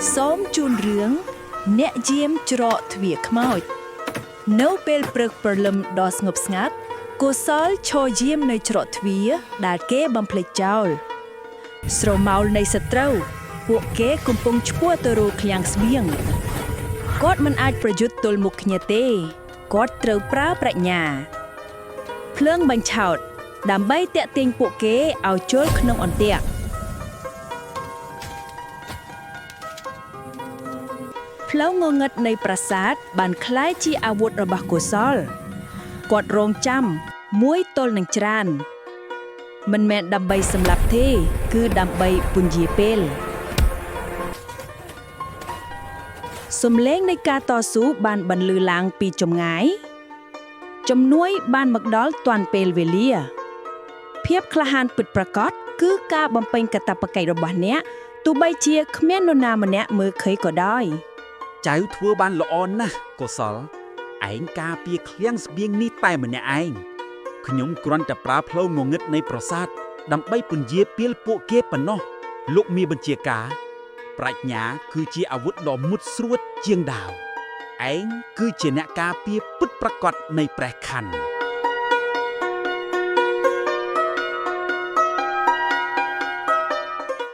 សូមជូនរឿងអ្នកយាមច្រកទ្វារខ្មោចនៅពេលព្រឹកព្រលឹមដ៏ស្ងប់ស្ងាត់កុសលឈរយាមនៅច្រកទ្វារដែលគេបំភ្លេចចោលស្រមោលនៃសត្រូវពួកគេកំពុងឈ្ពោះទៅរកឃ្លាំងស្បៀងគាត់មិនអាចប្រយុទ្ធទល់មុខគ្នាទេគាត់ត្រូវប្រើប្រាជ្ញា ភ្លើងបញ្ឆោតដើម្បីតាក់ទាញពួកគេឲ្យចូលក្នុងអន្ទាក់ ផ្លូវងងឹតនៃប្រាសាទបានក្លាយជាអាវុធរបស់កុសលគាត់រងចាំមួយទល់នឹងច្រានមិនមែនដើម្បីសម្លាប់ទេ គឺដើម្បីពន្យាពេលសំឡេងនៃការតស៊ូបានបន្លឺឡើងពីចម្ងាយជំនួយបានមកដល់ទាន់ពេលវេលា ភាពក្លាហានពិតប្រាកដគឺការបំពេញកាតព្វកិច្ចរបស់អ្នកទោះបីជាគ្មាននរណាម្នាក់មើលឃើញក៏ដោយ ចៅធ្វើបានល្អណាស់កុសលឯងការពារឃ្លាំងស្បៀងនេះតែម្នាក់ឯងខ្ញុំគ្រាន់តែប្រើផ្លូវងងឹតនៃប្រាសាទដើម្បីពន្យាពេលពួកគេប៉ុណ្ណោះលោកមានបញ្ជាការ ប្រាជ្ញាគឺជាអាវុធដ៏មុតស្រួចជាងដាវឯងគឺជាអ្នកការពារពិតប្រាកដនៃព្រះខ័ន